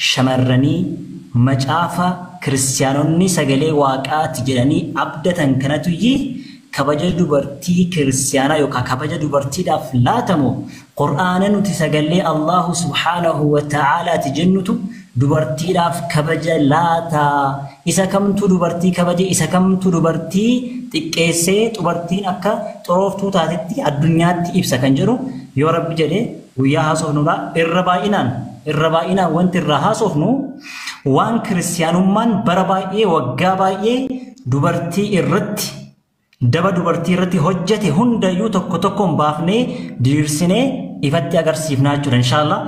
Shamarranii macaafa kiristiyaanonni sagalee waaqaati jedhanii abdatan kanatuyyi kabaja dubartii kiristiyaanaa yookaan kabaja dubartiidhaaf laatamu, qur'aana nuti sagalee Allahu subhaanahu wa ta'aalaati jennutu dubartiidhaaf kabaja laataa? Isa kamtu dubartii kabaje, isa kamtu dubartii xiqqeessee dubartiin akka xurooftuu taatetti addunyaatti ibsa kan jedhu yoo rabbi jedhe guyyaa haasofnudha. Irra baay'inaan wanti irraa haasofnu waan kiristiyaanummaan bara baay'ee, waggaa baay'ee dubartii irratti, daba dubartii irratti hojjete hundayyuu tokko tokkoon baafnee diriirsinee ifatti agarsiifnaa jechuudha, inshaallah.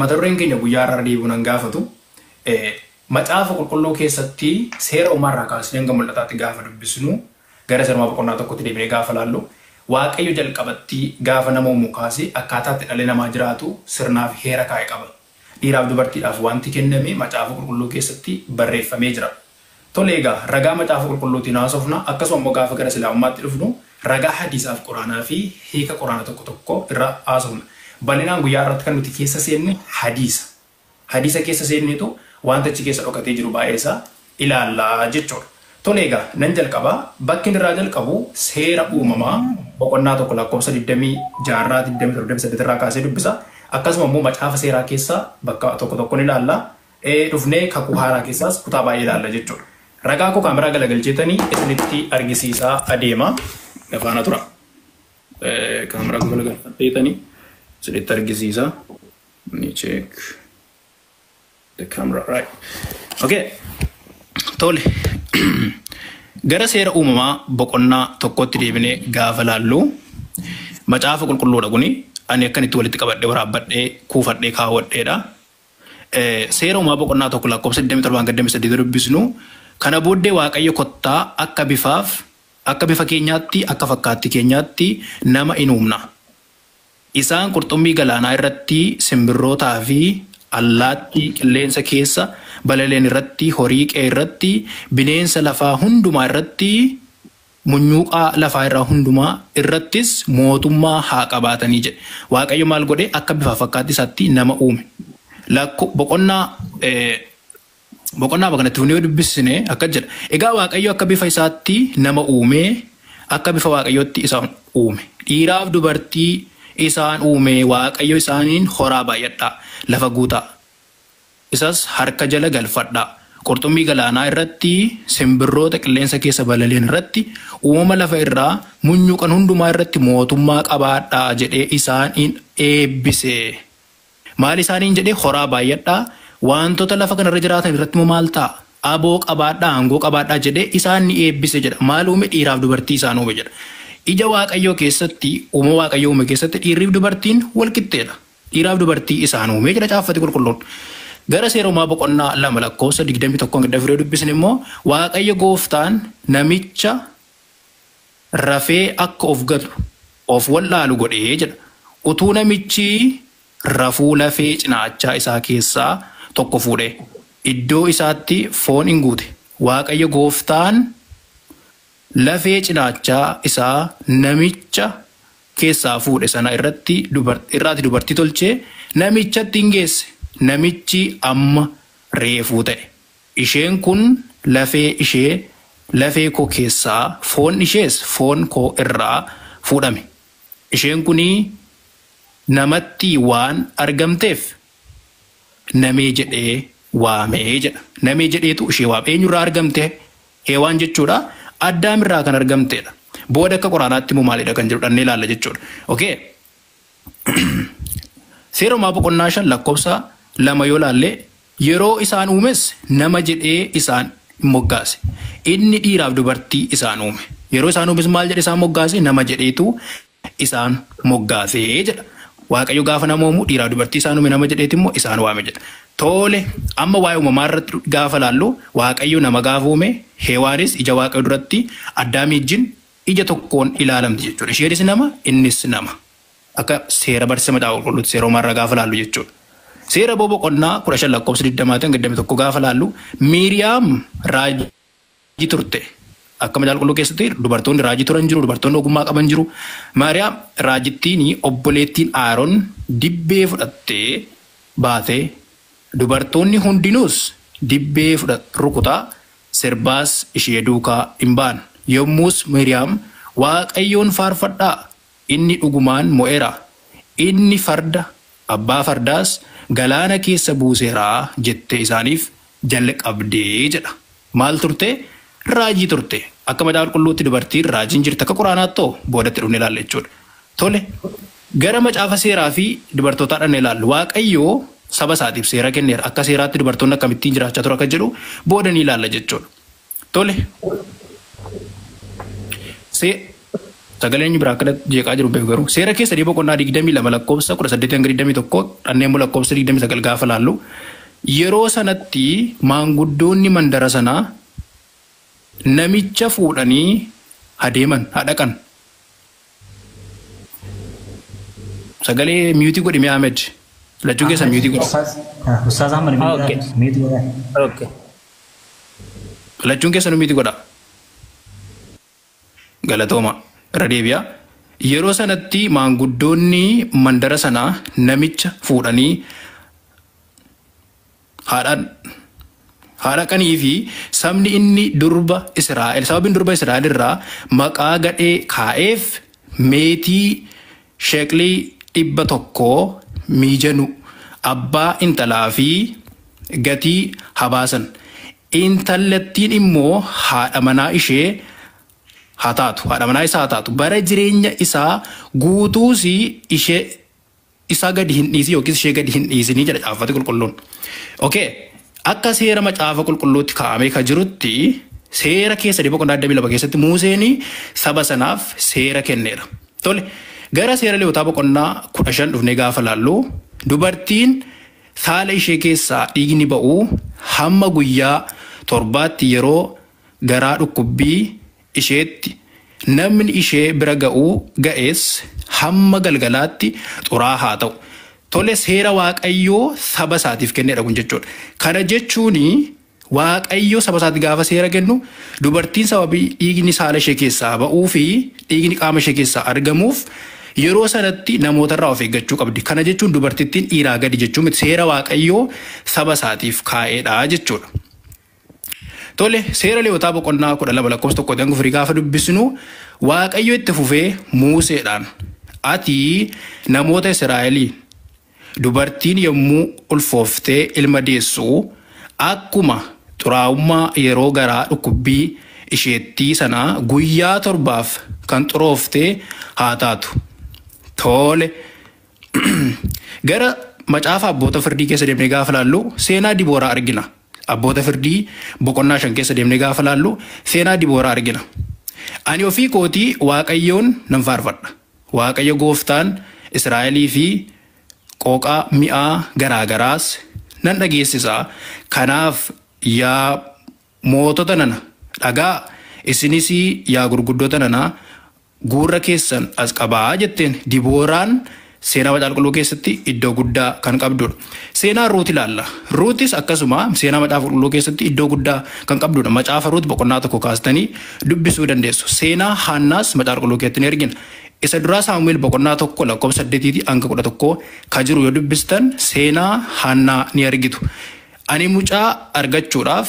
Mata dureen keenya guyyaa har'aa deebi'uun nan gaafatu. Macaafa qulqulluu keessatti seera uumaarraa kaasnee hanga mul'ataatti gaafa dubbisnu, gara seera boqonnaa tokkotti deebinee gaafa laallu, Waaqayyo jalqabatti gaafa nama uumu kaasee akkaataa itti dhalli namaa jiraatu sirnaaf heera kaa'e qaba. Dhiiraaf dubartiidhaaf wanti kenname macaafa qulqulluu keessatti barreeffamee jira. Tole egaa, ragaa macaafa qulqulluutiin haasofna. Akkasuma immoo gaafa gara islaamummaatti dhufnu ragaa hadiisaaf quraanaa fi hiika quraana tokko tokko irra haasofna. Bal'inaan guyyaa irratti kan nuti keessa seenne hadiisa. Hadiisa keessa seenneetu wanta achi keessa dhokatee jiru baay'ee isaa ilaallaa jechuudha. Tole egaa, nan jalqabaa. Bakki inni irraa jalqabu seera uumamaa boqonnaa 1 lakkoofsa 26 irraa 27 irraa kaasee dubbisa. Akkasuma immoo macaafa seeraa keessa bakka tokko tokko ni ilaalla. Dhufnee kakuu haaraa keessaas kutaa baay'ee ilaalla jechuudha. Ragaa koo kaameraa galagalcheetanii isinitti argisiisaa adeema. Faana tura. Kaameraa koo galagalfadheetanii isinitti argisiisa. Let me check the camera, right. Okay. Tole. Gara seera uumamaa boqonnaa tokkotti deebinee gaafa laallu, macaafa qulqulluudha kuni, ani akkanitti walitti qabadhee waraabbadhee kuufadhee kaawwadheedha. Seera uumamaa boqonnaa 1 lakkoofsa 27 hanga 28 dubbisnu, kana booddee Waaqayyo, "Kottaa akka bifaaf akka bifa keenyaatti, akka fakkaatti keenyaatti nama in uumna. Isaan qurxummii galaanaa irratti, simbirrootaa fi allaattii qilleensa keessa balali'an irratti, horii qe'ee irratti, bineensa lafaa hundumaa irratti, munyuuqaa lafaa irraa hundumaa irrattis mootummaa haa qabaatanii" jedhe. Waaqayyo maal godhe? Akka bifa fakkaatti isaatti nama uume. Lakko boqonnaa boqonnaa kanatti fufnee yoo dubbisne akka jedha. Egaa Waaqayyo akka bifa isaatti nama uume, akka bifa Waaqayyootti isaan uume. Dhiiraaf dubartii isaan uume. Waaqayyo isaaniin, "Horaa baay'adhaa, lafa guutaa. Isas harka jala galfadhaa. Qurxummii galaanaa irratti, simbirroota qilleensa keessa balali'an irratti, uumama lafa irraa munyuuqan hundumaa irratti mootummaa qabaadhaa" jedhee isaan in eebbise. Maal isaaniin jedhee? Horaa baay'adhaa, wantoota lafa kanarra jiraatan irratti immoo maal ta'a? Aboo qabaadhaa, aangoo qabaadhaa jedhee isaan ni eebbise jedha. Maal uume? Dhiiraaf dubartii isaan uume jedha. Ija Waaqayyoo keessatti, uumama Waaqayyoo uume keessatti dhiirriif dubartiin wal qixxeedha. Dhiiraaf dubartii isaan uume jedha caaffati qulqulluun. Gara seera uumaa boqonnaa 2 lakkoofsa 21 hanga 4 dubbisne immoo, Waaqayyo gooftaan namicha rafee akka of gatu of wallaalu godhee jedha. Utuu namichi rafuu lafee cinaachaa isaa keessaa tokko fuudhee iddoo isaatti foon in guute. Waaqayyo gooftaan lafee cinaachaa isaa namicha keessaa fuudhe sana irratti irraati dubartii tolchee namichatti hin geesse. Namichi amma reefuu ta'e. "Isheen kun lafee ishee lafee koo keessaa, foon ishees foon koo irraa fuudhame. Isheen kunii namatti waan argamteef namee jedhee waamee" jedha. Namee jedheetu ishee waame. Eenyurraa argamte? Heewaan jechuudha. Addaam irraa kan argamtedha. Booda akka qoraanaatti immoo maalidha kan jedhu dhannee ilaalla jechuudha. Okay. Seera uumaa boqonnaa 5 lakkoofsa 2 yoo laalle, yeroo isaan uumes nama jedhee isaan moggaase. Inni dhiiraaf dubartii isaan uume. Yeroo isaan uumes maal jedhe isaan moggaase? Nama jedheetu isaan moggaase jedha. Waaqayyo gaafa nama uumu dhiiraaf dubartii isaan uume, nama jedheeti immoo isaan waame jedha. Tole, amma waa'ee uumamaa irratti gaafa laallu, Waaqayyo nama gaafa uume Heewaanis ija Waaqayyo duratti Addaamii wajjin ija tokkoon ilaalamti jechuudha. Isheenis nama, innis nama. Akka seera barsiisa macaafa qulqulluutti seera uumaa irraa gaafa laallu jechuudha. Seera boqonnaa 15 lakkoofsa 20 hanga 21 gaafa laallu, Miiriyaam raajii turte. Akka macaafa qulqulluu keessatti dubartoonni raajii turan jiru, dubartoonni ogummaa qaban jiru. Maariyaam raajittiin obboleettiin Aaron dibbee fudhattee baatee Dubartoonni hundinuus dibbee rukutaa sirbaas ishee duukaa hin ba'an. Yommus Miriyaam, "Waaqayyoon faarfadhaa, inni dhugumaan mo'eera. Inni farda abbaa fardaas galaana keessa buuseera" jettee isaaniif jalqabdee jedha. Maal turte? Raajii turte. Akka Macaafa Qulqulluutti dubartiin raajiin jirti, akka Quraanaatti boodatti dhufne ilaalla jechuudha. Tole, gara macaafa seeraa fi dubartootaa dhannee ilaallu. Waaqayyoo saba isaatiif seera kenneera. Akka seeraatti dubartoonni akkamittiin jiraachaa ture akka jedhu booda ni ilaalla jechuudha. Tole. Sagaleen biraa akka jeeqaa jiru beeku garuu seera keessa boqonnaa 22 lakkoofsa 18 hanga 21 dhannee immoo lakkoofsa 29 gaafa laallu, yeroo sanatti maanguddoonni mandara sanaa namicha fuudhanii adeeman hadhaqan. Sagalee mute godhi mee, Ahmed. Lachuu keessa mute godhi. Ustaaz Ahmad, mute godha. Okay. Lachuun keessa nu mute godha. Galatooma. Irra deebi'a. Yeroo sanatti maanguddoonni mandara sanaa namicha fuudhanii haadhaan haadhaqanii fi sabni inni durba Israa'el sababiin durba Israa'el irraa maqaa gadhee kaa'eef meetii sheeqlii 100 miijanu abbaa intalaa fi gatii habaasan. Intallattiin immoo haadha manaa ishee haa taatu, haadha manaa isaa haa taatu. Bara jireenya isaa guutuus ishee isaa gadi hin dhiisin yookiis ishee gadi hin dhiisinii jedha caaffati qulqulluun. Okay. Akka seera Macaafa Qulqulluutti kaa'amee kan jirutti, seera keessa boqonnaa 22 keessatti Museen saba sanaaf seera kenneera. Tole, gara seera Leewwotaa boqonnaa 15 dhufnee gaafa laallu, dubartiin saala ishee keessaa dhiigni ba'uu hamma guyyaa 7tti yeroo garaa dhukkubbii isheetti namni ishee bira ga'uu ga'es hamma galgalaatti xuraa haa ta'u. Tole, seera Waaqayyoo saba isaatiif kenneedha kun jechuudha. Kana jechuun Waaqayyoo saba isaatti gaafa seera kennu, dubartiin sababii dhiigni saala ishee keessaa ba'uu fi dhiigni qaama ishee keessaa argamuuf yeroo sanatti namootarraa of eeggachuu qabdi. Kana jechuun dubartittiin dhiiraa gadi jechuun miti, seera Waaqayyoo saba isaatiif kaa'eedha jechuudha. Tole, seera Leewwotaa boqonnaa 12 lakkoofsa 1 hanga 4 gaafa dubbisnu, Waaqayyo itti fufee Museedhaan, "Ati namoota Israa'elii, dubartiin yommuu ulfooftee ilma deessu akkuma xuraa'ummaa yeroo garaa dhukkubbii isheettii sanaa guyyaa 7f kan xurooftee haa taatu." Tole, gara macaafa Abboota Firdii keessa deemnee gaafa laallu seenaa Dibooraa argina. Abboota Firdii boqonnaa 5 keessa deemnee gaafa laallu seenaa Dibooraa argina. "Ani ofii kootii Waaqayyoon nan faarfadha. Waaqayyo gooftaan Israa'elii fi qooqaa mi'aa garaagaraas nan dhageessisa. Kanaaf yaa mootota nana dhagaa, isinis yaa gurguddoota nana gurra keessan as qabaa" jetteen. Dibooraan seenaa Macaafa Qulqulluu keessatti iddoo guddaa kan qabdudha. Seenaa Ruut ilaalla. Ruutis akkasuma seenaa Macaafa Qulqulluu keessatti iddoo guddaa kan qabdudha. Macaafa Ruut boqonnaa 1 kaastanii dubbisuu dandeessu. Seenaa Haannaas Macaafa Qulqulluu keessatti ni argina. Isa duraa Saamu'eel boqonnaa 1 lakkoofsa 8 hanga 11 ka jiru yoo dubbistan seenaa Haannaa ni argitu. "Ani mucaa argachuudhaaf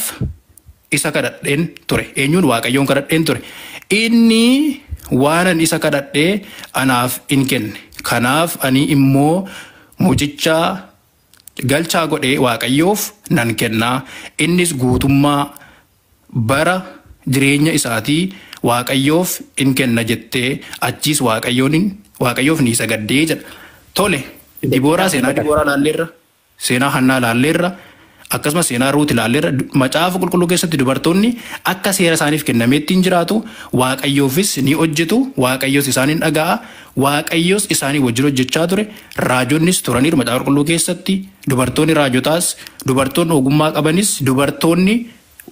isa kadhadheen ture." Eenyuun? Waaqayyoon kadhadheen ture. "Inni waanan isa kadhadhee anaaf in kenne. Kanaaf ani immoo mucicha galchaa godhee Waaqayyoof nan kennaa. Innis guutummaa bara jireenya isaatii Waaqayyoof in kenna" jettee, achiis Waaqayyoof ni sagaddee jedha. Tole, Dibooraa, seenaa Dibooraa laalleerra, seenaa Hannaa laalleerra, akkasumas seenaa Ruut ilaalleerra. Macaafa Qulqulluu keessatti dubartoonni akka seera isaaniif kennameetti hin jiraatu, Waaqayyoofis ni hojjetu, Waaqayyoos isaaniin dhaga'a, Waaqayyoos isaanii wajjin hojjechaa ture, raajonnis turaniiru. Macaafa Qulqulluu keessatti dubartoonni raajotaas, dubartoonni ogummaa qabanis, dubartoonni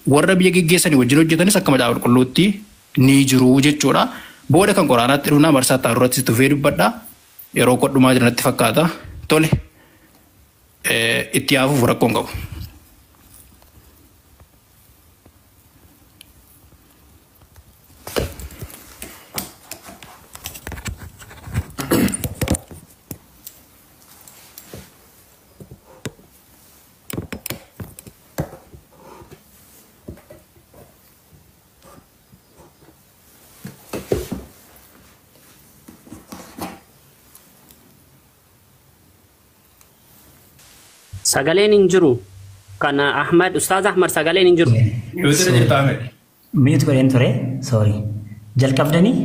warra biyya geggeessanii wajjin hojjetanis akka Macaafa Qulqulluutti ni jiru jechuudha. Booda kan Qoraanaatti dhufnaa, marsaa irratti tufee dubbadha. Yeroo kodhumaa jiranatti fakkaata. Tole, itti yaafuuf rakkoon qabu. Sagaleen hin jiru. Kan Ahmad, Ustaaz Ahmad sagaleen hin jiru. Mute irra jirta Ahmed. Mute godheen ture. Sorry. Jalqabdanii?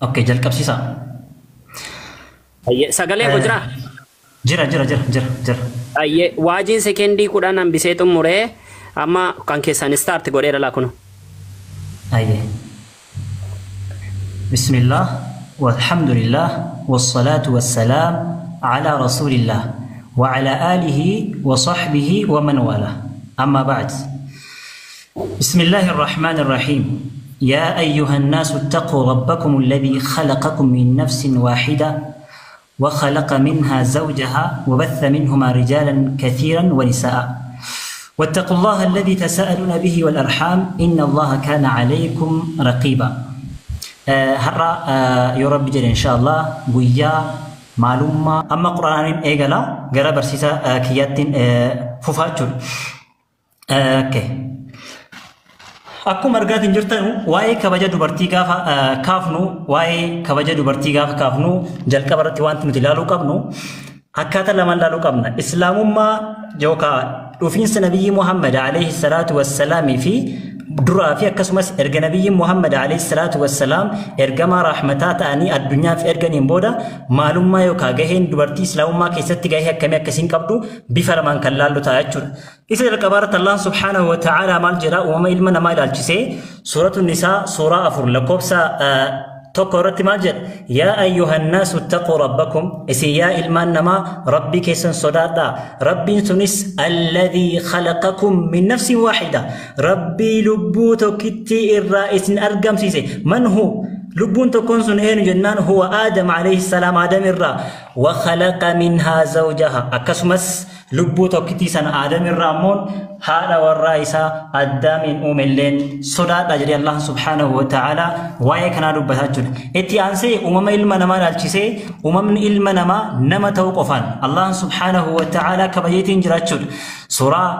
Okay, jalqabsiisaa. Ayyee, sagalee koo jiraa? Jira, jira, jira, jira, jira. Ayyee, waajiin sekendii 10 hambisee xumuree amma kan keessan start godheera laa kuno. Ayyee. بسم الله والحمد لله والصلاة والسلام على رسول الله وعلى آله وصحبه ومن والاه أما بعد. بسم الله الرحمن الرحيم. يا أيها الناس اتقوا ربكم الذي خلقكم من نفس واحدة وخلق منها زوجها وبث منهما رجالا كثيرا ونساء واتقوا الله الذي تساءلون به والأرحام إن الله كان عليكم رقيبا. Har'a yoo Rabbi jedhe inshaallah guyyaa maalummaa amma quraaniin eegala gara barsiisa kiyyaattiin fufaa jechuudha. Okay. Akkuma argaatiin jirtan waa'ee kabaja dubartii gaafa kaafnu, waa'ee kabaja dubartii gaafa kaafnu jalqaba irratti wanti nuti ilaaluu qabnu akkaataa lamaan ilaaluu qabna. Islaamummaa yookaan dhufiinsa Nabiyyi Muhammad alayhi salaatu wassalaamii fi duraa fi akkasumas erga Nabiyyi Muhammad alayhi salaatu wassalaam ergamaa rahmataa ta'anii addunyaaf erganiin booda maalummaa yookaan gaheen dubartii islaamummaa keessatti gahee akkamii akkasiin qabdu bifa lamaan kan laallu ta'a jechuudha. Isa jalqabaa irratti Allah subhaanahu wa ta'ala maal jedha? Uumama ilma namaa ilaalchisee suuratu Nisaa suuraa 4 lakkoofsa 1 irratti maal jedha? Yaa ayyuhan naasu ittaquu rabbakum, isin yaa ilmaan namaa Rabbii keessan sodaadhaa. Rabbiin sunis alladhii khalaqakum min nafsin waahida, Rabbii lubbuu tokkittii irraa isin argamsiise. Man hu? Lubbuun tokkoon sun eenyu jennaan huwa Aadam alayhi salaam, Aadam irraa. Wa khalaqa minhaa zawjaha, akkasumas lubbuu tokkittii sana Aadam irraa immoo haadha warraa isaa Addaamiin uumelleen sodaadha jedhee Allah subhaanahu wa ta'ala waa'ee kanaa dubbataa jechuudha. Itti aansee uumama ilma namaa ilaalchisee uumamni ilma namaa nama ta'uu qofaan Allah subhaanahu wa ta'ala kabajeetiin jiraachuudha. Suuraa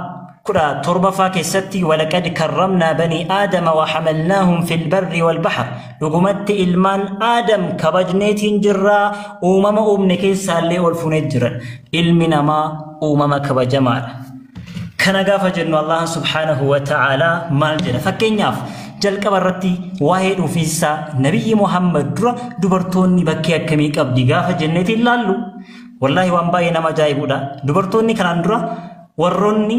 17ffaa keessatti walaqad karramnaa banii aadama wa hamalnaahum fil barri wal bahr, dhugumatti ilmaan Aadam kabajneetiin jirraa, uumama uumne keessaallee ol fuunee jiran. Ilmi namaa uumama kabajamaadha. Kana gaafa jennu Allah subhaanahu wa ta'ala maal jedha? Fakkeenyaaf jalqaba irratti waa'ee dhufiinsa Nabiyyi Muhammad dura dubartoonni bakkee akkamii qabdi gaafa jenneetiin ilaallu, wallaahi waan baay'ee nama ajaa'ibudha. Dubartoonni kanaan dura warroonni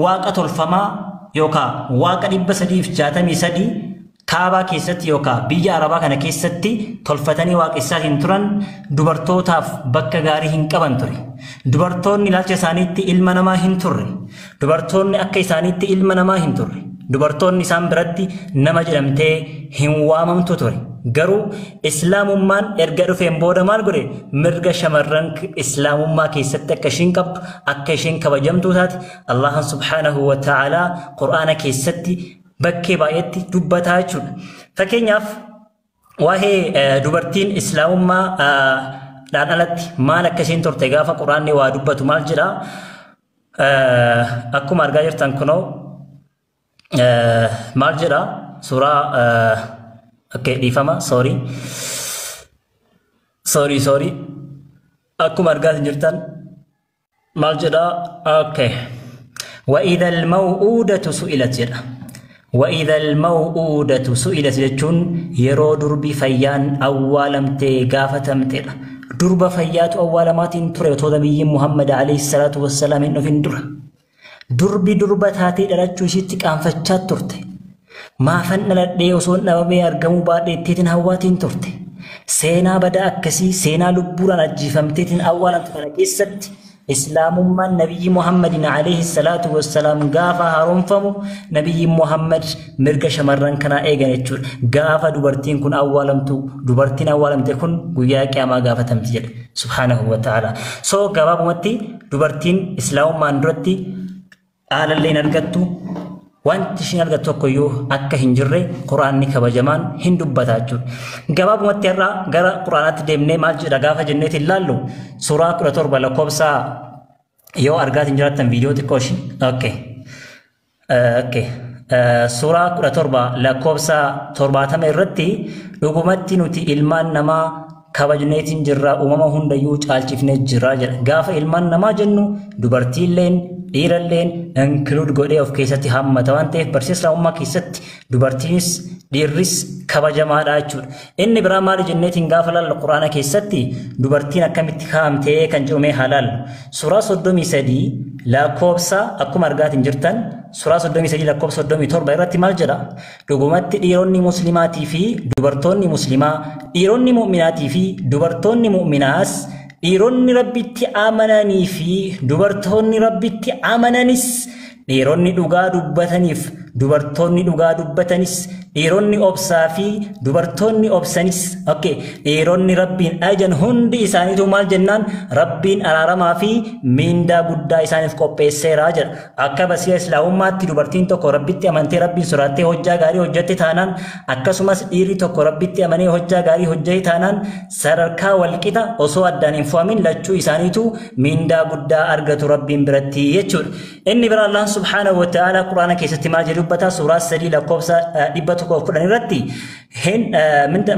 waaqa tolfamaa yookaan waaqa 363 kaabaa keessatti yookaan biyya Arabaa kana keessatti tolfatanii waaqessaa hin turan dubartootaaf bakka gaarii hin qaban ture. Dubartoonni ilaalcha isaaniitti ilma namaa hin turre. Dubartoonni akka isaaniitti ilma namaa hin turre. Dubartoonni isaan biratti nama jedhamtee hin waamamtu ture. Garuu islaamummaan erga dhufeen booda maal godhe? Mirga shamarran islaamummaa keessatti akka isheen qabdu, akka isheen kabajamtuu taate Allah subhaanahu wa ta'ala Qur'aana keessatti bakkee baay'eetti dubbataa jechuudha. Fakkeenyaaf waa'ee dubartiin islaamummaa dhaan alatti maal akka isheen turte gaafa Qur'aanni waa dubbatu maal jedha? Akkuma argaa jirtan kunoo maal jedha? Suuraa okay, dhiifama, sorry. Sorry, sorry. Akkuma argaa jirtan maal jedha? Okay. وإذا الموءودة سئلت jedha. وإذا الموءودة سئلت jechuun yeroo durbi fayyaan awwaalamtee gaafatamteedha. Durba fayyaatu awwaalamaatiin ture otoo Nabiyyiin Muhammad alayhi salaatu wassalaam hin dhufin dura. Durbi durba taatee dhalachuu ishiitti qaanfachaa turte. Maafan dhaladhee osoo hin dhabamee argamuu baadhee hawwaatiin turte. Seenaa badaa akkasii seenaa lubbuudhaan ajjiifamteetiin awwaalamtu kana keessatti islaamummaan Nabiyyi Muhammadin alayhi salaatu wassalaam gaafa haaromfamu Nabiyyi Muhammad mirga shamarran kanaa eegan jechuudha. Gaafa dubartiin kun awwaalamtu, dubartiin awwaalamte kun guyyaa qiyaamaa gaafatamti jedhe subhaanahu wa ta'ala. So gabaabumatti dubartiin islaamummaan duratti dhaalallee hin argattu, wanti isheen argattu tokkoyyuu akka hin jirre Quraanni kabajamaan hin dubbataa jechuudha. Gabaabumatti har'a gara Quraanaatti deemnee maal jedha gaafa jenneetiin ilaallu suuraa 17 lakkoofsa yoo argaatiin jiraattan viidiyoo xiqqoo ishee. Okay. Okay. Suuraa 17 lakkoofsa 70 irratti dhugumatti nuti ilmaan namaa kabajneetiin jirra, uumama hundayyuu caalchifnee jirra jedha. Gaafa ilmaan namaa jennu dubartiilleen dhiiralleen include godhee of keessatti hammata waan ta'eef, barsiisa islaamummaa keessatti dubartiinis dhiirris kabajamaadha jechuudha. Inni biraa maali jenneetiin gaafa laallu, Quraana keessatti dubartiin akkamitti kaa'amtee kan jedhu mee haa laallu. Suuraa 33 lakkoofsa, akkuma argaatiin jirtan, suuraa 33 lakkoofsa 37 irratti maal jedha? Dhugumatti dhiironni muslimaatii fi dubartoonni muslimaa, dhiironni mu'minaatii fi dubartoonni mu'minaas, dhiironni Rabbitti amananii fi dubartoonni Rabbitti amananis, dhiironni dhugaa dubbataniif dubartoonni dhugaa dubbatanis, dhiironni obsaa fi dubartoonni obsanis, okay, dhiironni Rabbiin ajajan hundi isaaniitu maal jennaan, Rabbiin araaramaa fi miindaa guddaa isaaniif qopheesseera jedha. Akka basiira islaamummaatti dubartiin tokko Rabbitti amantee, Rabbiin sodaattee hojjaa gaarii hojjette taanaan, akkasumas dhiirri tokko Rabbitti amanee hojjaa gaarii hojjete taanaan, sadarkaa walqixa osoo addaan hin fo'amin lachuu isaaniitu miindaa guddaa argatu Rabbiin biratti jechuudha. Inni biraa Allah subhaanahu wa ta'ala Quraana keessatti maal jedhu dubbata? Suuraa 3 lakkoofsa 110 irratti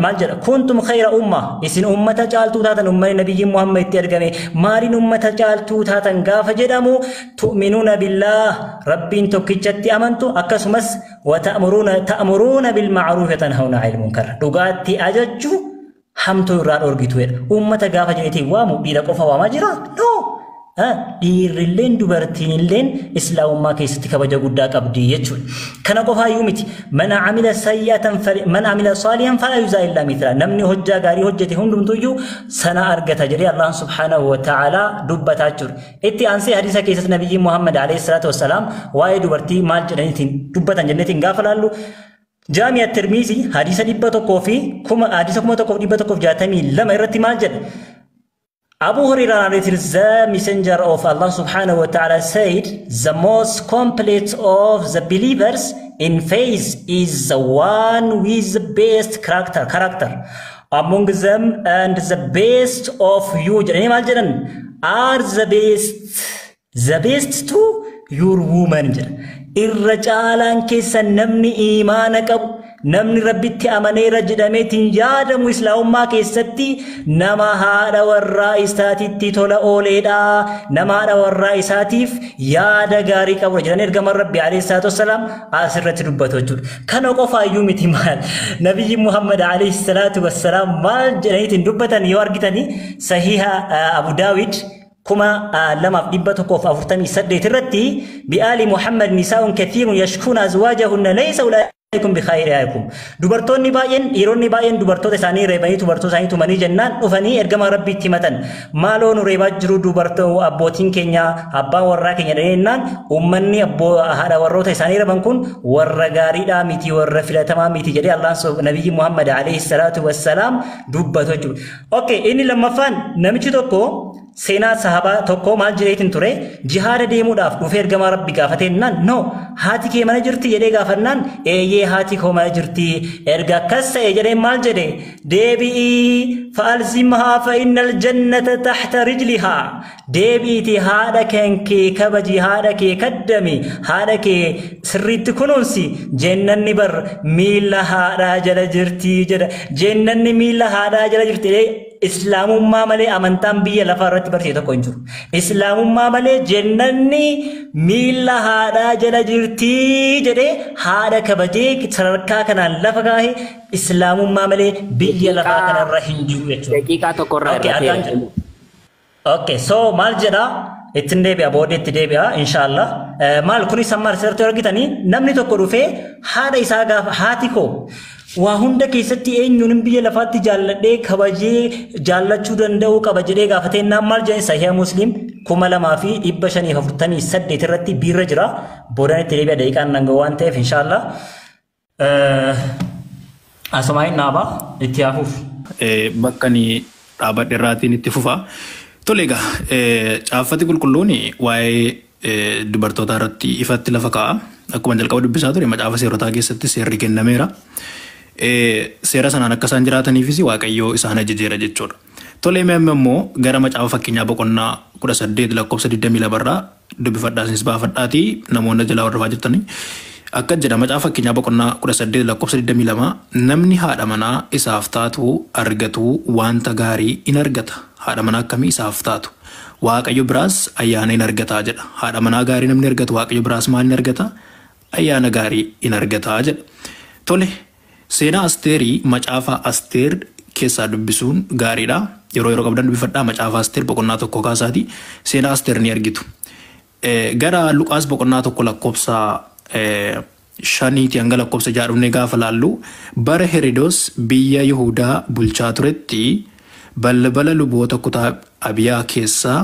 maal jedha? Kuntum khayra umma, isin ummata caaltuu taatan. Ummanni nabiyyiin Muhammad itti argame maaliin ummata caaltuu taatan gaafa jedhamu, tu'minuuna billaah, Rabbiin tokkichatti amantu, akkasumas wa ta'muruuna bil ma'ruuf wa tanhawna 'anil munkar, dhugaatti ajajju, hamtuu irraa dhorgitu jedha. Ummata gaafa jedheetiin waamu dhiira qofa waamaa jira? No. Dhiirrilleen dubartiinilleen islaamummaa keessatti kabaja guddaa qabdi jechuudha. Kana qofaayyuu miti. Man amila sayyi'atan, man amila saalihan falaa yujzaa illaa mithlaa. Namni hojjaa gaarii hojjete hundumtuyyuu sana argata jedhee Allah subhaanahu wa ta'ala dubbataa jechuudha. Itti aansee hadiisa keessatti nabiyyiin Muhammad alayhi salaatu wassalaam waa'ee dubartii maal jedhaniitiin dubbatan jenneetiin gaafa laallu, Jaami'a Tirmiizii hadiisa 100 fi kuma hadiisa 1162 irratti maal jedha? Abu Hurairah narrated, the messenger of Allah subhanahu wa ta'ala said, "The most complete of the believers in faith is the one with the best character among them, and the best of you," jedhanii maal jedhan, "are the best to your woman" jedha. Irra caalaan keessa namni imaana qabu, namni Rabbitti amaneera jedhameetiin yaadamu islaamummaa keessatti nama haadha warraa isaatitti tola ooleedha, nama haadha warraa isaatiif yaada gaarii qabu jedhanii ergamaan Rabbi alayhi salaatu wassalaam asirratti dubbatu jechuudha. Kana qofaayyuu miti. Maal nabiyyi Muhammad alayhi salaatu wassalaam maal jedhaniitiin dubbatan yoo argitanii, sahiha Abu Daawid 2148 irratti, bi'aali Muhammad nisaa'un kathiirun yashkuuna azwaajahunna, laysa ulaa'ikum bikhayrikum. Dubartoonni baay'een, dhiironni baay'een dubartoota isaanii reebanii, dubartoota isaanii tumanii jennaan, dhufanii ergama Rabbiitti himatan. Maaloo, nu reebaa jiru dubartoo abbootiin keenya, abbaan warraa keenya jennaan, uummanni haadha warroota isaanii reeban kun warra gaariidhaa miti, warra filatamaa miti jedhee Allahn nabiyyi Muhammad alayhi salaatu wassalaam dubbatu jechuudha. Okay, inni lammaffaan namichi tokko, seenaa sahabaa tokko maal jedheetiin ture, jihaada deemuudhaaf dhufee ergamaa Rabbi gaafateennan, no, haati kee mana jirti jedhee gaafannaan, eeyyee, haati koo mana jirti. Erga akkas ta'e jedhee maal jedhe? Deebi'ii, fa'alzimhaa fa innal jannata tahta rijlihaa, deebi'iiti haadha kee kabaji, haadha kee kaddami, haadha kee sirriitti kunuunsi, jennanni bar miila haadhaa jala jirti jedha. Jennanni miila haadhaa jala jirti. Islaamummaa malee amantaan biyya lafaa irratti barsiise tokko hin jiru. Islaamummaa malee jennanni miila haadhaa jala jirti jedhee haadha kabajee sadarkaa kanaan lafa kaa'e islaamummaa malee biyya lafaa kanarra hin jiru jechuudha. Daqiiqaa tokkorraa Okay, irratti. Okay, so maal jedhaa? Ittiin deebi'a, booddee itti deebi'a inshaallah. Maal kunis amma asirratti argitanii, namni tokko dhufee haadha isaa gaafa, haati koo waa hunda keessatti eenyuun biyya lafaatti jaalladhee kabajee jaallachuu danda'uu qaba jedhee gaafatee naan, maal jedhee, Sahiha Muslim 2548 irratti biirra jira. Boodaan itti deebi'a, daqiiqaan nanga waan ta'eef inshaallah. Asumaa hin dhaabaa itti hafuuf. Bakka ani dhaabadhe irraatiin itti fufa. Tole egaa, caaffati qulqulluun waa'ee dubartootaa irratti ifatti lafa kaa'a. Akkuma jalqaba dubbisaa ture, macaafa seerotaa keessatti seerri kennameera. Seera sanaan akka isaan jiraataniifis Waaqayyoo isaan ajajeera jechuudha. Tole, mee amma immoo gara macaafa fakkeenyaa boqonnaa 18 lakkoofsa 22 irraa dubbifadhaa, isinis baafadhaatii namoonni jalaa hordofaa jirtanii. Akka jedha Macaafa Fakkeenyaa boqonnaa 18 lakkoofsa 22, namni haadha manaa isaaf taatu argatu wanta gaarii in argata. Haadha manaa akkamii isaaf taatu? Waaqayyo biraas ayyaana in argataa jedha. Haadha manaa gaarii namni argatu Waaqayyo biraas maal in argata? Ayyaana gaarii in argataa jedha. Tole, seenaa Asteerii Macaafa Asteer keessaa dubbisuun gaariidha. Yeroo yeroo qabdan dubbifadhaa. Macaafa Asteer boqonnaa 1 kaasaati seenaa Asteer ni argitu. Gara Luqaas boqonnaa 1 lakkoofsa 5 hanga lakkoofsa 6 dhufnee gaafa laallu, bara Herodos biyya Yihudaa bulchaa turetti balbala luboota kutaa Abiyaa keessaa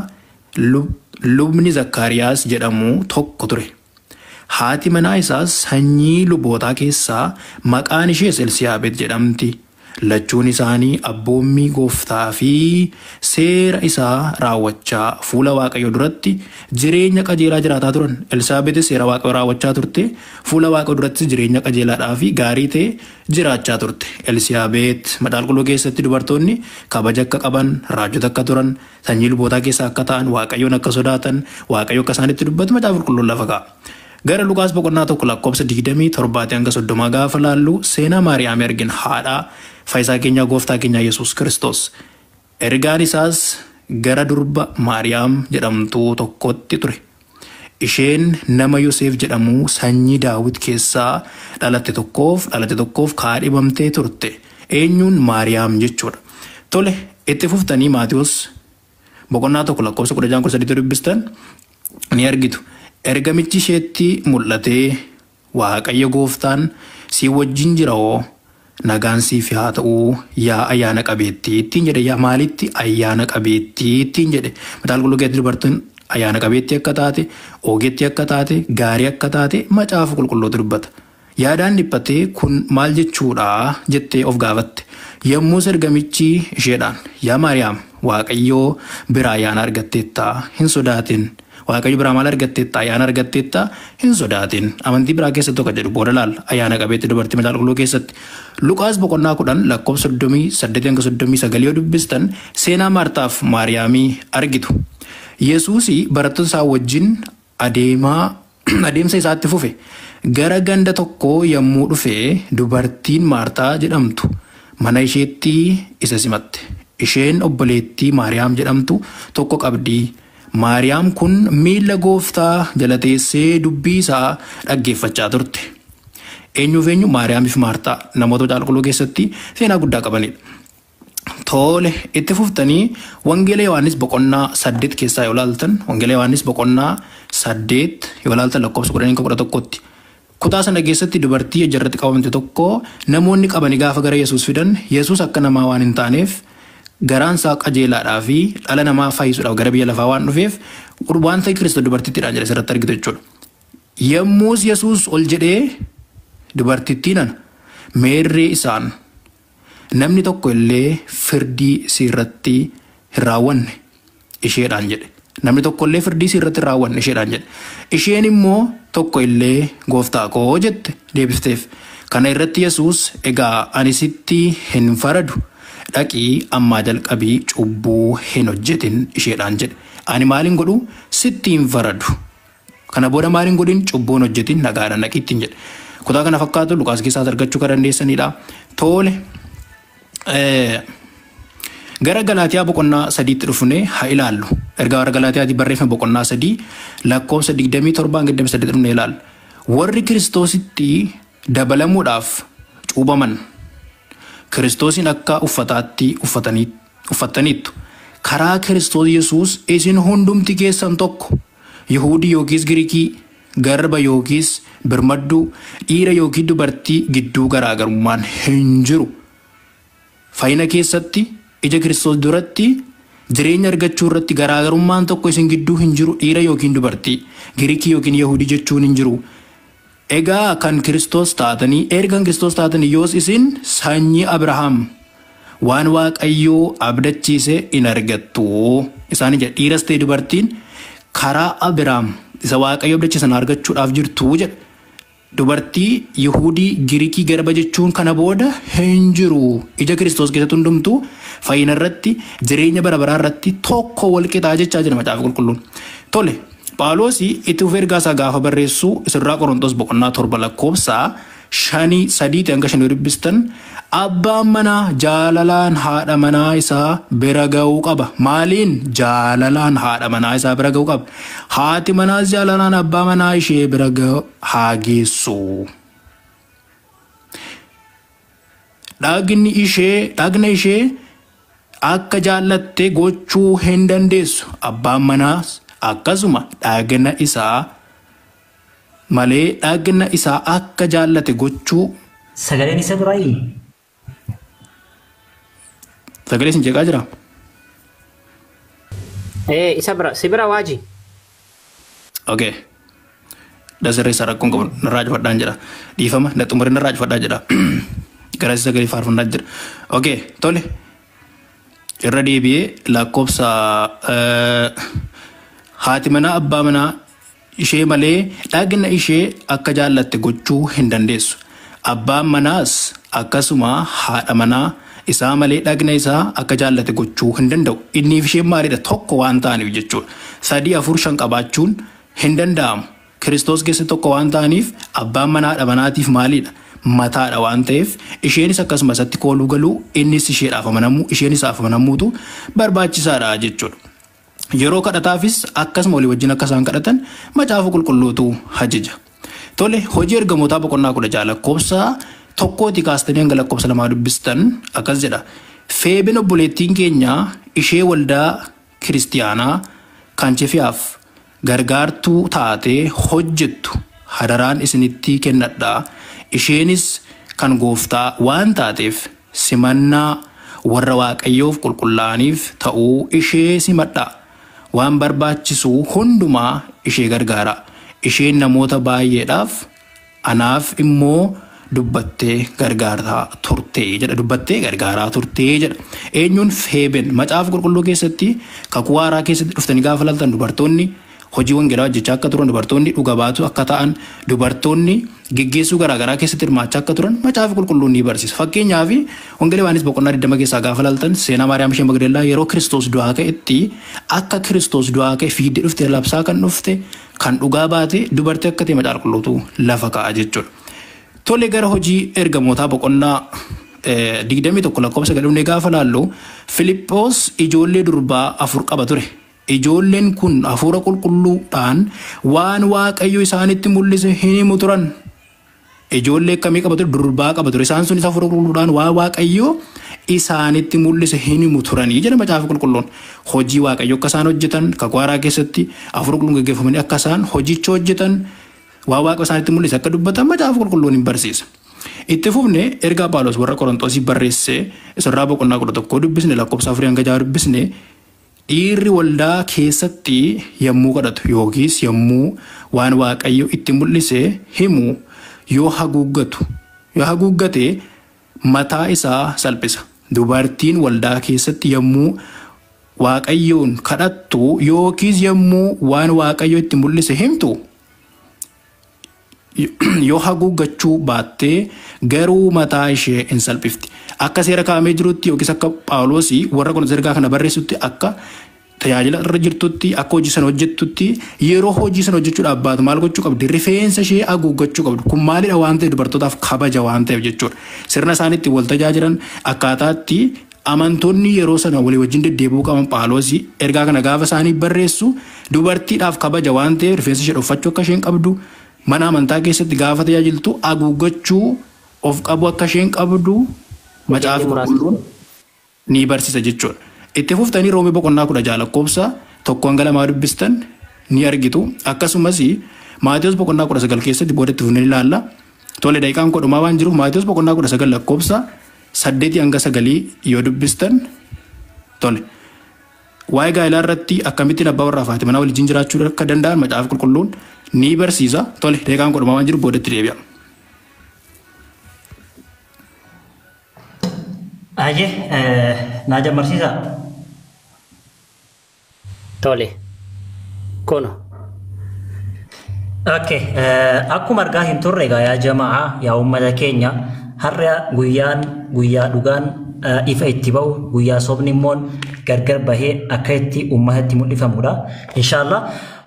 lubni Zakkaariyaas jedhamu tokko ture. Haati manaa isaas sanyii lubootaa keessaa maqaan ishees Elsiyaabeet jedhamti. Lachuun isaanii abboommii gooftaa fi seera isaa raawwachaa fuula Waaqayyoo duratti jireenya qajeelaa jiraataa turan. Elsaabeetis seera Waaqayyoo raawwachaa turte, fuula Waaqayyoo durattis jireenya qajeelaadhaa fi gaarii ta'e jiraachaa turte. Elsiyaabeet Macaafa Qulqulluu keessatti dubartoonni kabaja akka qaban, raajota akka turan, sanyii lubootaa keessaa akka ta'an, Waaqayyoon akka sodaatan, Waaqayyo akka isaanitti dubbatu Macaafa Qulqulluun lafa kaa'a. Gara Luqaas boqonnaa 1 lakkoofsa 27 hanga 30 gaafa laallu seenaa Maariyaamii argina, haadha fayyisaa keenyaa gooftaa keenyaa Yesuus Kiristoos. Ergaan isaas gara durba Maariyaam jedhamtu tokkotti ture. Isheen nama Yoseef jedhamu sanyii Daawit keessaa dhalatte tokkoof kaadhimamtee turte. Eenyuun? Maariyaam jechuudha. Tole, itti fuftanii Maatiyus boqonnaa 1 lakkoofsa 16 13 dubbistan ni argitu. Ergamichi isheetti mul'atee, "Waaqayyo gooftaan si wajjin jira hoo, nagaan siif haa ta'uu, yaa ayyaana qabeettii," ittiin jedhe. Yaa maalitti ayyaana qabeettii ittiin jedhe? Macaafa Qulqulluu keessatti dubartiin ayyaana qabeettii akka taate, ogeettii akka taate, gaarii akka taate Macaafa Qulqulluutu dubbata. Yaadaan dhiphatee kun maal jechuudha jettee of gaafatte. Yommus ergamichi isheedhaan, "Yaa Maariyaam, Waaqayyoo biraa ayyaana argatteettaa, hin sodaatin." Waaqayyo biraa maal argatteettaa? Ayyaana argatteettaa, hin sodaatin. Amantii biraa keessatti tokko jedhu booda laalla. Ayyaana qabeetti dubartii Macaafa Qulqulluu keessatti. Luqaas boqonnaa 10 lakkoofsa 38 hanga 39 yoo dubbistan seenaa Maartaaf Maariyaamii argitu. Yesuusii barattoota isaa wajjin adeemaa adeemsa isaatti fufe. Gara ganda tokkoo yommuu dhufe dubartiin Maartaa jedhamtu mana isheetti isa simatte. Isheen obboleettii Maariyaam jedhamtu tokko qabdi. Maariyaam kun miilla gooftaa jala teessee dubbii isaa dhaggeeffachaa turte. Eenyuuf eenyu? Maariyaamiif Maartaa namoota Macaafa Qulqulluu keessatti seenaa guddaa qabanidha. Tole, itti fuftanii Wangeela Yohaannis boqonnaa 8 keessaa yoo ilaaltan, Wangeela Yohaannis boqonnaa 8 yoo ilaaltan lakkoofsa 10-11tti. Kutaa sana keessatti dubartii ejjarratti qabamte tokko namoonni qabanii gaafa gara Yesuus fidan, Yesuus akka namaa waan hin taaneef, garaan isaa qajeelaadhaa fi dhala namaa fayyisuudhaaf gara biyya lafaa waan dhufeef, wanta Kiristoos dubartittiidhaan jedhe asirratti argitu jechuudha. Yommus Yesuus ol jedhee, "Dubartittiin ana, meerree isaan? Namni tokko illee firdii si irratti hin raawwanne?" isheedhaan jedhe. "Namni tokko illee firdii si irratti hin raawwanne?" isheedhaan jedhe. Isheen immoo, "Tokko illee, gooftaa koo," jette deebifteef. Kana irratti Yesuus, "Egaa ani sitti hin faradu. Dhaqii ammaa jalqabii cubbuu hin hojjetin," isheedhaan jedhe. Ani maaliin godhu? Sitti hin faradu. Kana booda maaliin godhin? Cubbuu hin hojjetin, nagaadhaan dhaqii ittiin jedhe. Kutaa kana fakkaatu Luqaas keessaas argachuu kan dandeessanidha. Tole. Gara Galaatiyaa boqonnaa 3tti dhufnee haa ilaallu. Ergaa warra Galaatiyaatti barreeffame boqonnaa 3 lakkoofsa 27 hanga 28 dhufnee ilaalla. Warri Kiristoositti dabalamuudhaaf cuubaman Kiristoosiin akka uffataatti uffataniittu. Karaa Kiristoos Yesuus isin hundumti keessan tokko. Yihuudii yookiis Giriikii, garba yookiis birmadduu, dhiira yookiin dubartii gidduu garaagarummaan hin jiru. Fayyina keessatti, ija Kiristoos duratti jireenya argachuu irratti garaagarummaan tokko isin gidduu hin jiru. Dhiira yookiin dubartii, Giriikii yookiin Yahudii jechuun hin jiru. Egaa kan Kiristoos taatanii, erga kan Kiristoos taatanii, yoos isin sanyii Abrahaam, waan Waaqayyoo abdachiise in argattu. Isaan jedha, dhiiras ta'e dubartiin karaa Abrahaam isa Waaqayyo abdachiisan argachuudhaaf jirtu jedha. Dubartii, Yihudii, Giriikii, garba jechuun kana booda hin jiru. Ija Kiristoos keessatti hundumtuu fayyina irratti, jireenya bara baraa irratti tokko wal qixaa jechaa jira Macaafa Qulqulluun. Tole, Phaawulos itti fufee ergaa isaa gaafa barreessu isirraa Qorontos boqonnaa 7 lakkoofsa 5 3 hanga 5 dubbistan abbaan manaa jaalalaan haadha manaa isaa bira ga'uu qaba. Maaliin? Jaalalaan haadha manaa isaa bira ga'uu qaba. Haati manaas jaalalaan abbaa manaa ishee bira haa geessu. Dhagni ishee dhagna ishee akka jaallatte gochuu hin dandeessu. Abbaan manaas akkasuma dhagna isaa malee dhagna isaa akka jaallate gochuu. Sagaleen isa biraayi? Sagalee isin jeeqaa jira? Isa bira si bira waaji. Okay. Dasirreessaa rakkoon qabu narraa cufadhaan jedha. Dhiifama na xumuree narraa cufadhaa jedha. Gara sagalee faarfannaa jira. Okay, tole. Irra deebi'ee lakkoofsa haati manaa abbaa manaa ishee malee dhagna ishee akka jaallatte gochuu hin dandeessu. Abbaan manaas akkasuma haadha manaa isaa malee dhagna isaa akka jaallate gochuu hin danda'u. Inniif isheen maalidha? Tokko waan ta'aniif jechuudha. 3 4 5 qabaachuun hin danda'amu. Kiristoos keessatti tokko waan ta'aniif abbaan manaa haadha manaatiif maalidha? Mataadha waan ta'eef isheenis akkasuma isatti kooluu galuu, innis isheedhaaf amanamuu, isheenis isaaf amanamuutu barbaachisaadha jechuudha. Yeroo kadhataafis akkasuma walii wajjin akka isaan kadhatan macaafa qulqulluutu ajaja. Tole, hojii ergamootaa boqonnaa 16 lakkoofsa 1 kaastanii hanga lakkoofsa 2 dubbistan akkas jedha. Feebeen obboleettiin keenya ishee waldaa kiristiyaanaa kan Cefiyaaf gargaartuu taatee hojjettu hadaraan isinitti kennadha. Isheenis kan gooftaa waan taateef simannaa warra Waaqayyoof qulqullaa'aniif ta'uu ishee simadha. Waan barbaachisu hundumaa ishee gargaara. Isheen namoota baay'eedhaaf anaaf immoo dubbattee gargaaraa turte jedha. Dubbattee gargaaraa turte jedha. Eenyuun? Feeben. Macaafa qulqulluu keessatti kakuu haaraa keessatti dhuftanii gaafa laaltan dubartoonni hojii wangeelaa hojjechaa akka turan, dubartoonni dhuga baatu akka ta'an, dubartoonni geggeessuu garaagaraa keessatti hirmaachaa akka turan macaafa qulqulluun ni barsiisa. Fakkeenyaaf wangeela Yohaannis boqonnaa 20 keessaa gaafa laaltan seenaa Maariyaam ishee Magdalaa yeroo Kiristoos du'aa ka'etti akka Kiristoos du'aa ka'e fiiddee dhufte labsaa kan dhufte kan dhugaa baate dubartii akka ta'e macaafa qulqulluutu lafa kaa'a jechuudha. Tole, gara hojii ergamootaa boqonnaa 21 lakkoofsa gadhuunee gaafa laallu Filiphos ijoollee durbaa 4 qaba ture. Ijoolleen kun hafuura qulqulluudhaan waan Waaqayyo isaanitti mul'ise hin himu turan. Ijoollee akkamii qaba ture? Durbaa qaba ture. Isaan sunis hafuura qulqulluudhaan waan Waaqayyo isaanitti mul'ise hin himu turanii jedha macaafa qulqulluun. Hojii Waaqayyo akka isaan hojjetan kakuu haaraa keessatti hafuura qulqulluun gaggeeffamanii akka isaan hojicha hojjetan waan Waaqa isaanitti mul'ise akka dubbatan macaafa qulqulluun hin barsiisa. Itti fufne ergaa Phaawulos warra Qorontosii barreesse isarraa boqonnaa 11 dubbisne lakkoofsa 4 hanga 6 dubbisne dhiirri waldaa keessatti yommuu kadhatu yookiis yommuu waan Waaqayyo itti mul'ise himu yoo haguuggate mataa isaa salphisa. Dubartiin waldaa keessatti yommuu Waaqayyoon kadhattu yookiis yommuu waan Waaqayyo itti mul'ise himtu yoo haguuggachuu baattee garuu mataa ishee hin salphifti. Akka seera kaa'amee jirutti yookiis akka Phaawulos warra Qorontos ergaa kana barreessutti akka tajaajila irra jirtutti akka hojii sana hojjettutti yeroo hojii sana hojjechuudhaaf baatu maal gochuu qabdi? Rifeensa ishee haguuggachuu qabdi. Kun maalidha waan ta'eef dubartootaaf kabaja waan ta'eef jechuudha. Sirna isaan itti wal tajaajilan akkaataatti amantoonni yeroo sana walii wajjin deddeebi'uu qaban Phaawulos ergaa kana gaafa isaanii barreessu dubartiidhaaf kabaja waan ta'eef rifeensa ishee dhoffachuu akka isheen qabdu mana amantaa keessatti gaafa tajaajiltu haguuggachuu of qabu akka isheen qabdu macaafa qulqulluun ni barsiisa jechuudha. Itti fuftanii Roomee boqonnaa 16 lakkoofsa 1 hanga 2 dubbistan ni argitu. Akkasumas Maatiyus boqonnaa 19 keessatti booda itti fufnee ilaalla. Tole, daqiiqaan kodhumaa waan jiruuf Maatiyus boqonnaa 19 lakkoofsa 8 hanga 9 yoo dubbistan tole. Waa'ee gaa'elaa irratti akkamittiin abbaa warraa fi haati manaa waliin jiraachuu akka danda'an macaafa qulqulluun ni barsiisa. Tole, daqiiqaan kodhumaa waan jiruuf boodatti deebi'a. Ayyee, naa jammarsiisaa. Tole. Kuno. Okay, akkuma argaa hin turre egaa yaa jamaa yaa uummata keenya har'a guyyaan guyyaa dhugaan ifa itti ba'u guyyaa sobni immoo gargar bahee akka itti uummatatti mul'ifamudha. Inshaallah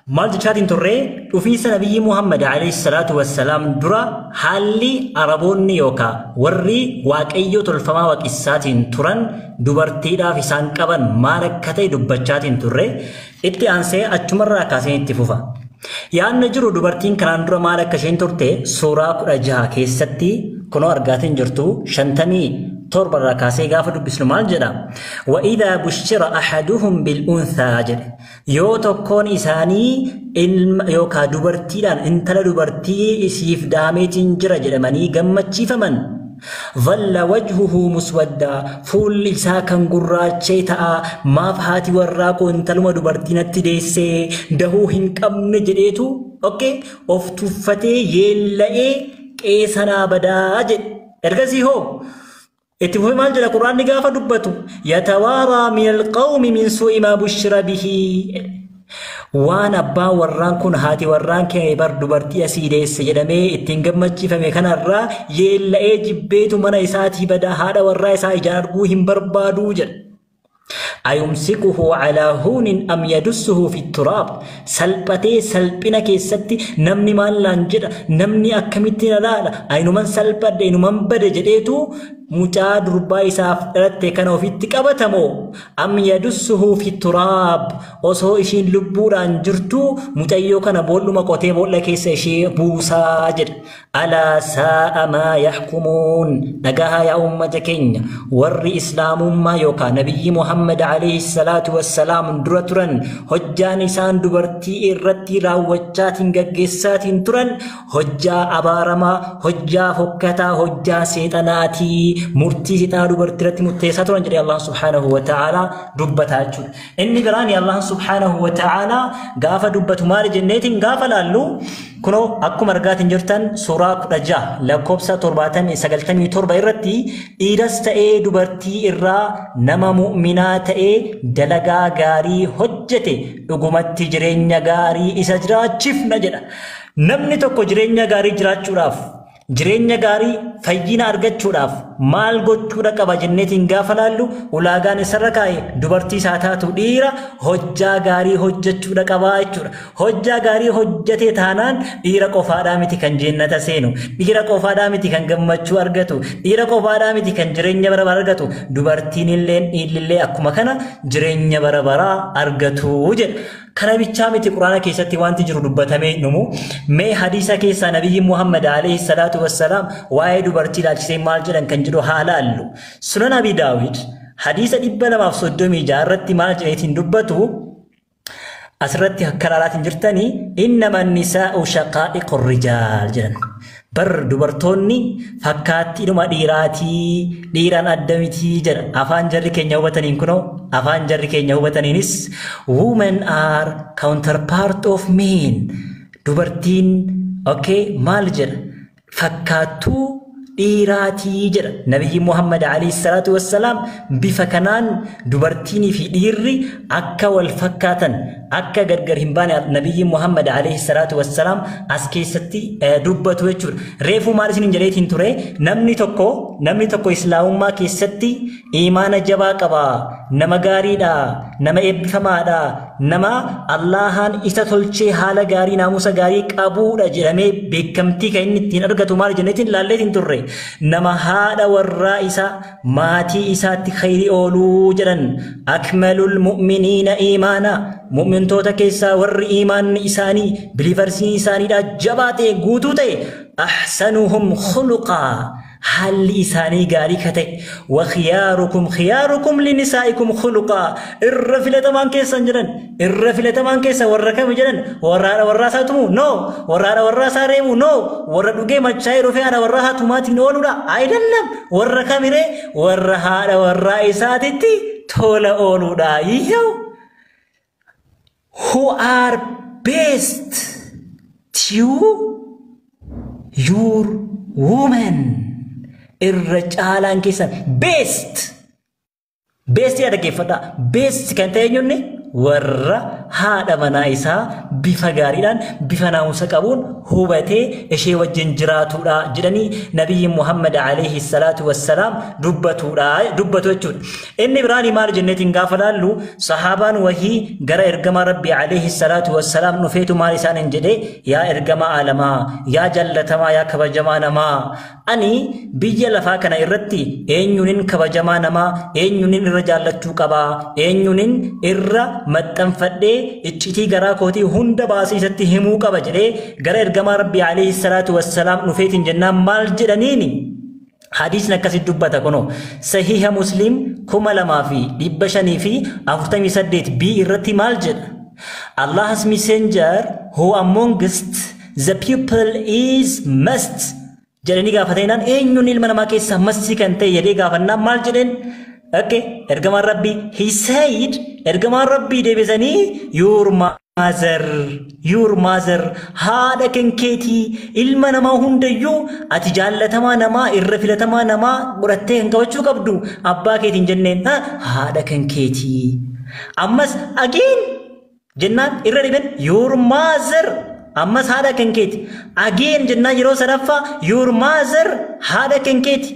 Maal jechaatiin turre? Dhufiinsa Nabiyyi Muhammad alayhi salaatu wassalaam dura haalli Araboonni yookaan warri waaqayyoo tolfamaa waaqessaatiin turan dubartiidhaaf isaan qaban maal akka ta'e dubbachaatiin turre. Itti aansee achumarraa kaaseen itti fufa. Yaadni jiru dubartiin kanaan dura maal akka isheen turte suuraa 16 keessatti kunoo argaatiin jirtu 57 irraa kaasee gaafa dubbisnu maal jedha? وَإِذَا بُشِّرَ أَحَدُهُمْ بِالْأُنْثَى jedhe. Yoo tokkoon isaanii ilma yookaan dubartiidhaan intala dubartii isiif daameetiin jira jedhamanii gammachiifaman. ظل وجهه مسودا fuulli isaa kan gurraachee ta'a. Maaf haati warraa koo intaluma dubartii natti deessee dahuu hin qabne jedheetu okay of tuffatee yeella'ee qeesanaa badaa jedhe. Ergasii hoo itti fufee maal jedha Qur'aanni gaafa dubbatu? Yatawaaraa min alqawmi min suu'i maa bushira bihi. Waan abbaan warraan kun haati warraan kee bar dubartii asii deesse jedhamee ittiin gammachiifame kanarraa yeella'ee jibbeetu mana isaatii badaa, haadha warraa isaa ijaan arguu hin barbaaduu jedha. Ayumsikuhu calaa huunin am yadussuhu fi turaab. Salphatee salphina keessatti namni maal naan jedha, namni akkamitti na laala, ayinuman salphadhe, inuman bade jedheetu mucaa durbaa isaaf dhalatte kana ofitti qabatamoo am yadussuhu fi turaab, osoo ishiin lubbuudhaan jirtu mucayyoo kana boolluma qotee boolla keessa ishee buusaa jedha. Alaa saa'a maa yaxkumuun. Dhagahaa yaa uummata keenya, warri islaamummaa yookaan Nabiyyi Muhammad alayhi salaatu wassalaam dura turan hojjaan isaan dubartii irratti raawwachaatiin gaggeessaatiin turan hojjaa abaaramaa, hojjaa fokkataa, hojjaa seexanaatii, murtii seexanaa dubartii irratti murteessaa turan jedhee Allah subhaanahu wa ta'ala dubbataa jechuudha. Inni biraan Allah subhaanahu wa ta'ala gaafa dubbatu maali jenneetiin gaafa laallu, kunoo akkuma argaatiin jirtan suuraa 16 lakkoofsa 97 irratti dhiiras ta'ee dubartii irraa nama mu'minaa ta'ee dalagaa gaarii hojjete dhugumatti jireenya gaarii isa jiraachifna jedha. Namni tokko jireenya gaarii jiraachuudhaaf, jireenya gaarii fayyina argachuudhaaf maal gochuudha qaba jenneetiin gaafa laallu, ulaagaan isarra kaa'e dubartii isaa taatu dhiira hojjaa gaarii hojjechuudha qabaa jechuudha. Hojjaa gaarii hojjete taanaan dhiira qofaadhaa miti kan jennata seenu, dhiira qofaadhaa miti kan gammachuu argatu, dhiira qofaadhaa miti kan jireenya bara bara argatu, dubartiin illee dhiirrillee akkuma kana jireenya bara baraa argatu jedha. Kana bichaa miti, Quraana keessatti wanti jiru dubbatamee numu. Mee hadiisa keessaa Nabiyyi Muhammad alayhi salaatu wassalaam waa'ee dubartii ilaalchisee maal jedhan kan jedhu haa laallu. Sunan Abi Daawid hadiisa 236 irratti maal jedheetiin dubbatu? Asirratti akka ilaalaatiin jirtanii, innama nisaa'u shaqaa'iqu rijaal jedhan. Bar dubartoonni fakkaattiidhuma dhiiraatii, dhiiraan adda mitii jedha. Afaan jarri keenya hubataniin, kunoo afaan jarri keenya hubataniinis, women are counterpart of men. Dubartiin okay maal jedha? Fakkaattuu dhiiraatii jedha. Nabiyyi Muhammad alayhi salaatu wassalaam bifa kanaan dubartiinii fi dhiirri akka wal fakkaatan, akka gargar hin baane Nabiyyi Muhammad alayhi salaatu wassalaam as keessatti dubbatu jechuudha. Reefuu maal isiniin jedheetiin ture? Namni tokko islaamummaa keessatti imaana jabaa qaba, nama gaariidha, nama eebbifamaadha, nama Allahaan isa tolchee haala gaarii naamusa gaarii qabuudha jedhamee beekamtii kan inni ittiin argatu maal jenneetiin laalleetiin turre? Nama haadha warraa isaa, maatii isaatti khayrii ooluu jedhan. Akmalul mu'miniina iimaana, mu'mintoota keessaa warri iimaanni isaanii, believersiin isaaniidha jabaa ta'e, guutuu ta'e, ahsanuhum khuluqaa, haalli isaanii gaarii ka ta'e, wa khiyaarukum khiyaarukum linisaa'ikum khuluqaa. Irra filatamaan keessan jedhan, irra filatamaan keessa warra kami jedhan? Warra haadha warraa isaa tumu? No. Warra haadha warraa isaa reebu? No. Warra dhugee machaa'ee dhufee haadha warraa isaa tumaatiin ooludha? Ayidallam. Warra kamiree? Warra haadha warraa isaatitti tola ooluudha. Iyyuu who are best to your woman, irra caalaan keessan best, best yaa dhaggeeffadhaa, best kan ta'e eenyunni warra haadha manaa isaa bifa gaariidhaan bifa naamusa qabuun hubatee ishee wajjin jiraatudha jedhanii Nabiyyi Muhammad alayhi salaatu wassalaam dubbatu jechuudha. Inni biraan maal jenneetiin gaafa laallu, sahaabaan wahii gara ergamaa Rabbii alayhi salaatu wassalaam dhufeetu maal isaaniin jedhee, "Yaa ergamaa aalamaa, yaa jallatamaa, yaa kabajamaa namaa, ani biyya lafaa kana irratti eenyunin kabajamaa namaa, eenyunin irra jaallachuu qabaa, eenyunin irra maxxanfadhee iccitii garaa kootii hunda baasee isatti himuu qaba?" jedhee gara ergamaa Rabbii alayhi salaatu wassalaam dhufeetiin jennaan maal jedhaniini? Hadiisni akkasitti dubbata kunoo, Sahiha Muslim 2548 B irratti maal jedha? "Allah's messenger, who amongst the people is most?" jedhanii gaafatanii, eenyuun ilma namaa keessaa masii kan ta'e jedhee gaafannaan maal jedheen? Okay, ergamaan Rabbii, he said, ergamaan Rabbii deebisanii, "Your mother, your mother." Haadha kan keetii. Ilma namaa hundayyuu ati jaallatamaa namaa, irra filatamaa namaa godhattee kan qabachuu qabdu abbaa keetiin jenneen, haadha kan keetii. Ammas again jennaan irra dhiben, "Your mother." Ammas haadha kan keeti. Again jennaan yeroo sadaffaa, "Your mother." Haadha kan keeti.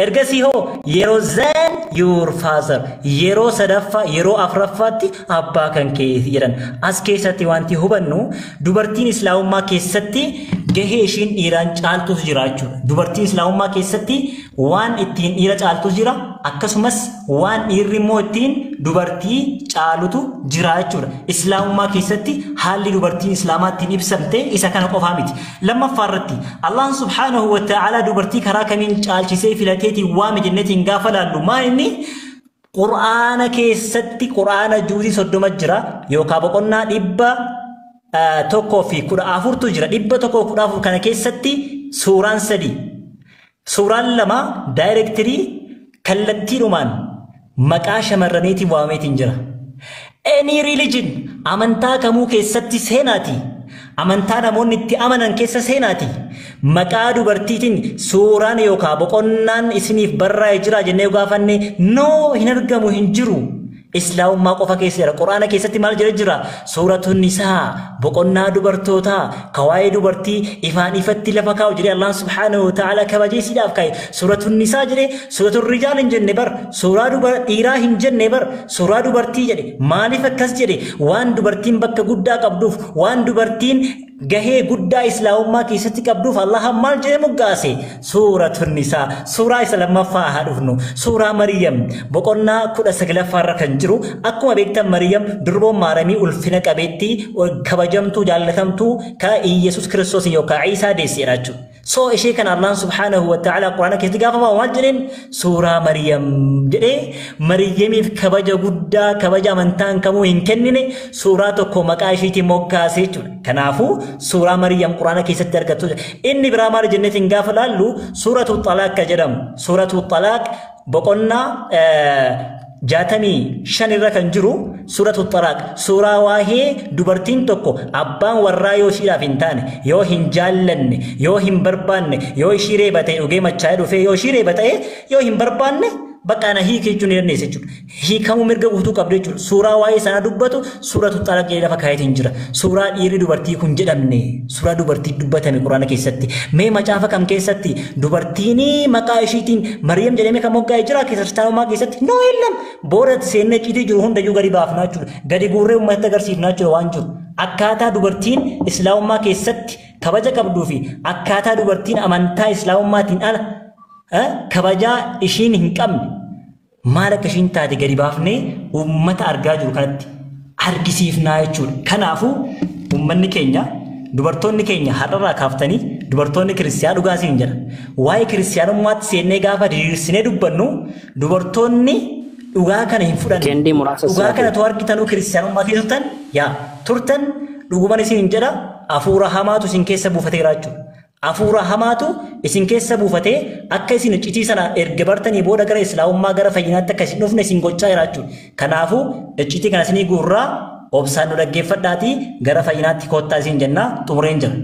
Ergasii hoo yeroo, "Then your father." Yeroo sadaffaa, yeroo afuraffaatti abbaa kan keeti jedhan. As keessatti wanti hubannu, dubartiin islaamummaa keessatti gahee ishiin dhiiraan caaltutu jira jechuudha. Dubartiin islaamummaa keessatti waan ittiin dhiira caaltu jira, akkasumas waan dhiirri immoo ittiin dubartii caalutu jira jechuudha. Islaamummaa keessatti haalli dubartiin islaamaa ittiin ibsamte isa kana qofaa miti. Lammaffaa irratti Allahn subhaanahu wa ta'ala dubartii karaa kamiin caalchisee filateetiin waame jenneetiin gaafa laallu, maal inni? Qur'aana keessatti Qur'aana juuzii 30 jira yookaan boqonnaa 114tu jira. 114 kana keessatti suuraan sadi, suuraan lama directly, kallattiidhumaan maqaa shamarraniitiin waameetiin jira. Any religion, amantaa kamuu keessatti seenaati. Amantaa namoonni itti amanan keessa seenaati. Maqaa dubartiitiin suuraan yookaan boqonnaan isiniif barraa'ee jira jennee gaafanne, no, hin argamu, hin jiru. Islaamummaa qofa keessa jira. Quraana keessatti maal jira jira? Suuratu Nisaa, boqonnaa dubartootaa ka waa'ee dubartii ifaan ifatti lafa kaa'u jedhee Allah subhaanahu wa ta'ala kabajeesiidhaaf kaa'e. Suuratu Nisaa jedhee, suuratu Rijaal hin jenne bar, suuraa dhiiraa hin jenne bar, suuraa dubartii jedhe. Maaliif akkas jedhe? Waan dubartiin bakka guddaa qabduuf, waan dubartiin gahee guddaa islaamummaa keessatti qabduuf Allah maal jedhee moggaase? Suuratu Nisaa. Suuraa isa lammaffaa haa dhufnu. Suuraa Mariyam boqonnaa 19ffaarra kan jiru. Akkuma beektan, Mariyam durboon Maaramii ulfina qabeettii, kabajamtuu, jaallatamtuu, ka Iyyasuus Kiristoos yookaan Iisaa deesseedha jechuudha. So ishee kana Allah subhaanahu wa ta'ala Quraana keessatti gaafa maal jedheen? Suuraa Mariyam jedhee Mariyamiif kabaja guddaa, kabaja amantaan kamuu hin kennine, suuraa tokko maqaa ishiitiin moggaase jechuudha. Kanaafuu suuraa Mariyam Quraana keessatti argattu. Inni biraa maal jenneetiin gaafa laallu, Suuratu Xalaaq ka jedhamu. Suuratu Xalaaq boqonnaa 65 irra kan jiru, Suuratu Xalaaq, suuraa waa'ee dubartiin tokko abbaan warraa yoo ishiidhaaf hin taane, yoo hin jaallanne, yoo hin barbaanne, yoo ishii reeba ta'e, dhugee machaa'ee dhufee yoo ishii reeba ta'e, yoo hin barbaanne, bakka ana hiike jechuun ni dandeessa jechuudha. Hiikamuu mirga guutuu qabdu jechuudha. Suuraa waa'ee sanaa dubbatu Suuratu Xalaaq jedhee lafa kaayetiin jira. Suuraa dhiirri dubartii kun jedhamne, suuraa dubartii dubbatame Quraana keessatti. Mee macaafa kam keessatti dubartiin maqaa ishiitiin Mariyam jedhamee kan moggaa'e jira kiristaanummaa keessatti? No, የለም. Booda seennee citii jiru hundayyuu gadi baafnaa jechuudha. Gadi guurree uummatatti agarsiifnaa jechuudha waan jiru. Akkaataa dubartiin islaamummaa keessatti kabaja qabduu fi akkaataa dubartiin amantaa islaamummaatiin ala kabajaa ishiin hin qabne maal akka ishiin taate gadi baafnee uummata argaa jiru kanatti argisiifnaa jechuudha. Kanaafuu uummanni keenya, dubartoonni keenya, har'arraa kaaftanii dubartoonni kiristiyaa, dhugaa siin jedha. Waa'ee kiristiyaanummaatti seennee gaafa diriirsinee dubbannu, dubartoonni dhugaa kana hin fudhanne. Kendii muraasa. Dhugaa kana too argitanuu kiristiyaanummaa keessa turtan, yaa turtan, dhuguman isin hin jedha, hafuura hamaatu isin keessa buufateera jechuudha. Hafuura hamaatu isin keessa buufatee akka isin iccitii sana erga bartanii booda gara islaamummaa, gara fayyinaatti akka isin dhufne isin gochaa jira jechuudha. Kanaafuu iccitii kana isinii guurraa, obsaan nu dhaggeeffadhaatii gara fayyinaatti koottaa isin jennaa, xumureen jira.